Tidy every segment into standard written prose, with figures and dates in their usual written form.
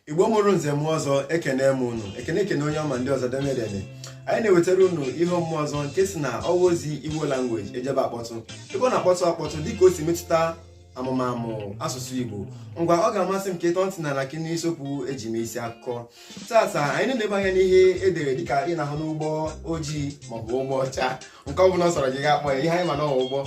Igbo mụrụ nze mụọ ọzọ, ekene m unu. Ekene ekene onye ọma ndị ọzọ demedeme. Anyị na-ewetara unu ihe ọmụmụ ọzọ nke si na ọwa ozi Igbo Language ejebe akpọtụ, ebe ọ na-akpọtụ akpọtụ dịka o si metụta amụmamụ asụsụ Igbo. Ngwa, ọ ga-amasị m ka ị tọọ ntị n'ala ka ị nụ isiokwu eji mee isi akụkọ tata. Anyị na-eleba anya n'ihe edere dịka ị na-ahụ n'ụgbọ ojii maọbụ ụgbọ ọcha, nke ọ bụla ọ sọrọ gị ga-akpọ ya. Ihe anyị ma na ụgbọ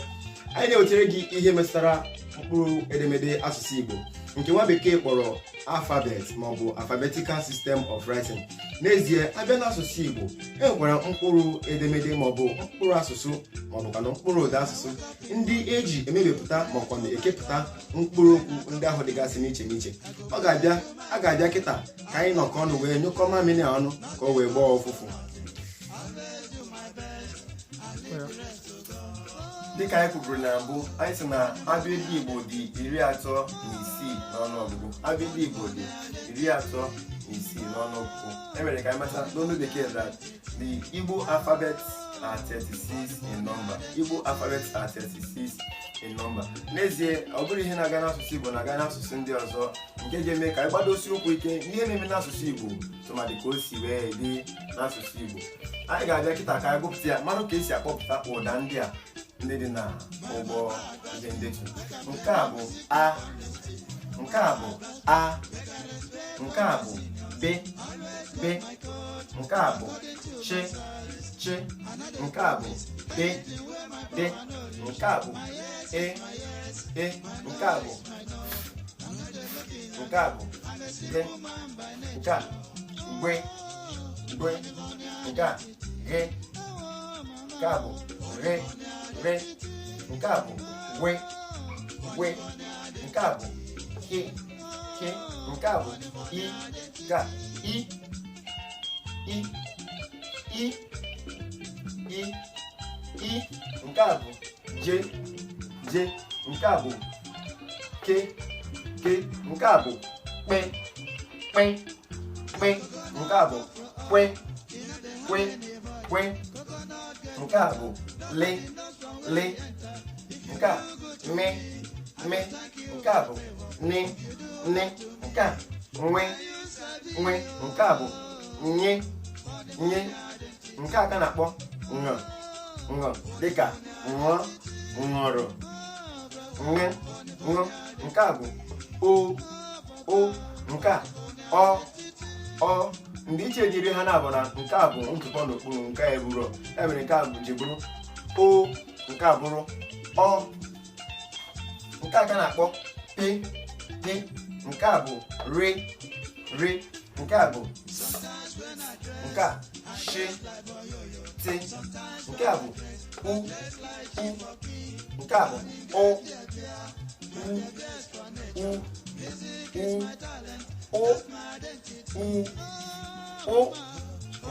anyị na-ewetara gị ihe metụtara mkpụrụ edemede asụsụ Igbo nke nwa bekee kpọrọ alphabet maọbụ alphabetical system of writing. N'ezie, abịa n'asụsụ Igbo, e nwekwara mkpụrụ edemede maọbụ mkpụrụ asụsụ maọbụkwanụ mkpụrụ ụda asụsụ ndị eji emebepụta maọbụkwanụ ekepụta mkpụrụ okwu ndị ahụ dịgasị n'iche n'iche. Ọ ga-abịa a ga-abịa kịta ka anyị nọkọ ọnụ wee nyụkọ mamịrị a ọnụ ka o wee gbọọ ụfụfụ. Dịka anyị kwuburu na mbụ, anyị sị na abịdịị Igbo dị 36 n'ọnụọgụgụ. Abịdịị Igbo dị 36 n'ọnụọgụgụ. E mere ka anyị mata n'olu bekee that the Igbo alphabets are 36 in number. Igbo alphabets are 36 in number. N'ezie, ọ bụrụ ihe na-aga n'asụsụ Igbo na-aga n'asụsụ ndị ọzọ, nke ga-eme ka anyị gbadosi ụkwụ ike n'ihe na-eme n'asụsụ Igbo, tụmadị ka o si wee dị n'asụsụ Igbo. Anyị ga-abịa kịta ka anyị gụpụta ya, mara ka esi akpọpụta ụda ndị a ndị dị na ụgbọ ihe ndetu. Nke a bụ a, nke a bụ a, nke a bụ b, b, nke a bụ ch, ch, nke a bụ d, d, nke a bụ e, e, nke a bụ, nke a bụ g, nke a gwe, gwe, nke a ghe, nke a bụ ghe, ghe, nke a bụ gwe, gwe, nke a bụ he, he, nke a bụ i, nke a i, i, i, i, i, nke a bụ je, je, nke a bụ ke, ke, nke a bụ kpe, kpe, kpe, nke a bụ kwe, kwe, kwe, nke a bụ le, le, nke a me, me, nke a bụ ne, ne, nke a nwe, nwe, nke a bụ nye, nye, nke a ka na-akpọ ṅ, ṅ, dịka ṅụọ, ṅụrụ, ṅ, ṅụ, nke a bụ o, o, nke a ọ, ọ. Ndị iche dịrị ha na-abụ na nke a bụ ntụpọ n'okpuru, nke a eburo ya mere nke a bụ ji bụrụ o, nke a bụrụ ọ. Nke a ka na-akpọ p, p, nke a bụ r, r, nke a bụ s, nke a sh, t, nke a bụ u, u, nke a bụ ụ, u, u, u, ụ, u, ụ,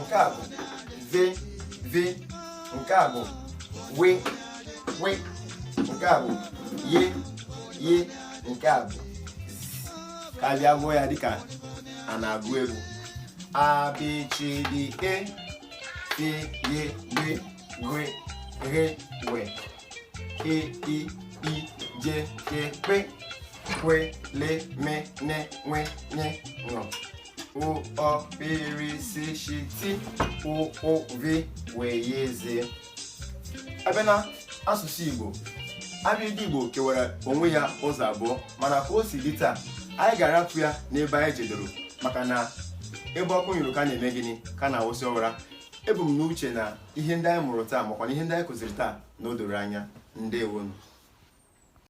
nke a bụ v, v, nke a bụ w, w, nke a bụ y, y, nke a bụ z. Ka a bịa gụọ ya dịka a na-agụ egwu: A, B, C, D, E, F, Y, B, G, H, W, H, I, I, J, K, P, Q, L, M, N, W, N, Ṅ, U, Ọ, P, R, S, Sh, T, U, U, V, W, Y, Z. Abịa na asụsụ Igbo, abịdịị Igbo kewara onwe ya ụzọ abụọ, mana ka o si dị taa, anyị ga-arapụ ya n'ebe anyị jedoro, maka na ebe ọkụ nyụrụ ka na-eme gịnị ka na-awụsị ọwara. Ebu m n'uche na ihe ndị anyị mụrụ taa makwa na ihe ndị anyị kụziri taa na o doro anya. Ndewonu.